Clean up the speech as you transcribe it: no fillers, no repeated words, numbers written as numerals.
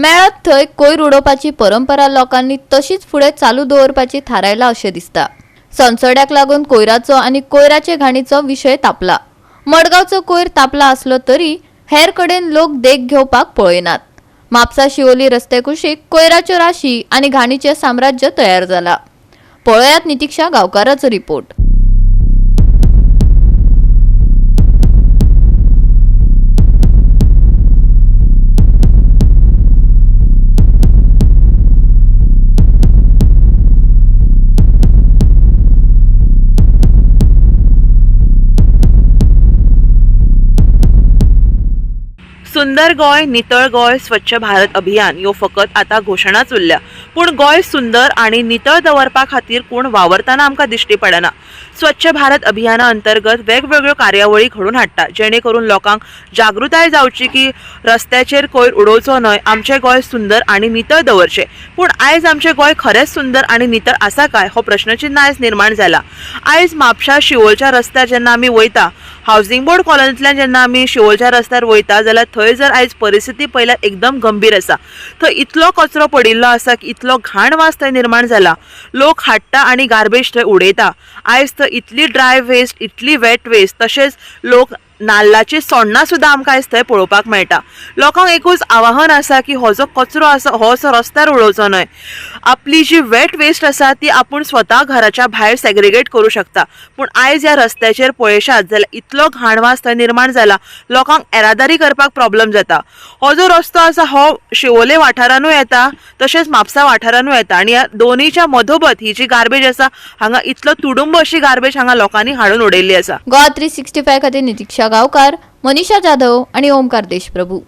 मेळत थंय कोयर उडोवपाची परंपरा लोकांनी तशीच फुडें चालू दवरपाची थारायला अशें दिसता. सणसड्याक लागून कोयराचो आनी कोयराचे घाणीचो विशय तापला. मडगांवचो कोयर तापला आसलो तरी हेर कडेन लोक देख घेवपाक पळयनात. म्हापसा शिवोली रस्ते कुशीक कोयराच्यो राशी आनी घाणीचें साम्राज्य तयार जाला. पळयात नितिक्षा गांवकाराचो रिपोर्ट. सुंदर गोंय, नितळ गोंय, स्वच्छ भारत अभियान ह्यो फकत आतां घोशणाच उरल्या, पूण गोंय सुंदर आनी नितळ दवरपा खातीर कोण वावरतना आमकां दिश्टी पडना. स्वच्छ भारत अभियाना अंतर्गत वेगवेगळ्यो कार्यावळी घडोवन हाडटा, जेणे करून लोकांक जागृताय जावची की रस्त्याचेर कोयर उडोवचो न्हय, आमचें गोंय सुंदर आनी नितळ दवरचें. पूण आयज आमचें गोंय खरेंच सुंदर आनी नितळ आसा काय हो प्रश्नचिन्न आयज निर्माण जाला. आयज म्हापशा शिवोलच्या रस्त्यार जेन्ना आमी वयता, हावजिंग बोर्ड कॉलनींतल्यान जेन्ना आमी शिवोलच्या रस्त्यार वयता जाल्यार थंय जर आयज परिस्थिती पळयल्यार एकदम गंभीर आसा. थंय इतलो कचरो पडिल्लो आसा की इतलो घाण वास थंय निर्माण जाला. लोक हाडटा आनी गार्बेज थंय उडयता. आयज थंय इतली ड्राय वेस्ट, इतली वेट वेस्ट, तशेंच लोक नाल्लाची सोण्णां सुद्दां आमकां आयज थंय पळोवपाक मेळटा. लोकांक एकूच आवाहन आसा की हो जो कचरो आसा हो असो रस्त्यार उडोवचो न्हय. आपली जी वेट वेस्ट आसा ती आपूण स्वता घराच्या भायर सेग्रिगेट करूं शकता. पूण आयज ह्या रस्त्याचेर पळयशात जाल्यार इतलो घाण वास थंय निर्माण जाला, लोकांक येरादारी करपाक प्रॉब्लम जाता. हो जो रस्तो आसा हो शिवोले वाठारानूय येता, तशेंच म्हापसा वाठारानूय येता आनी ह्या दोनीच्या मधोमध ही जी गार्बेज आसा हांगा इतलो तुडुंब अशी गार्बेज हांगा लोकांनी हाडून उडयल्ली आसा. गोवा 365 खातीर नितिक्षा गांवकार, मनीषा जाधव आणि ओमकार देशप्रभू.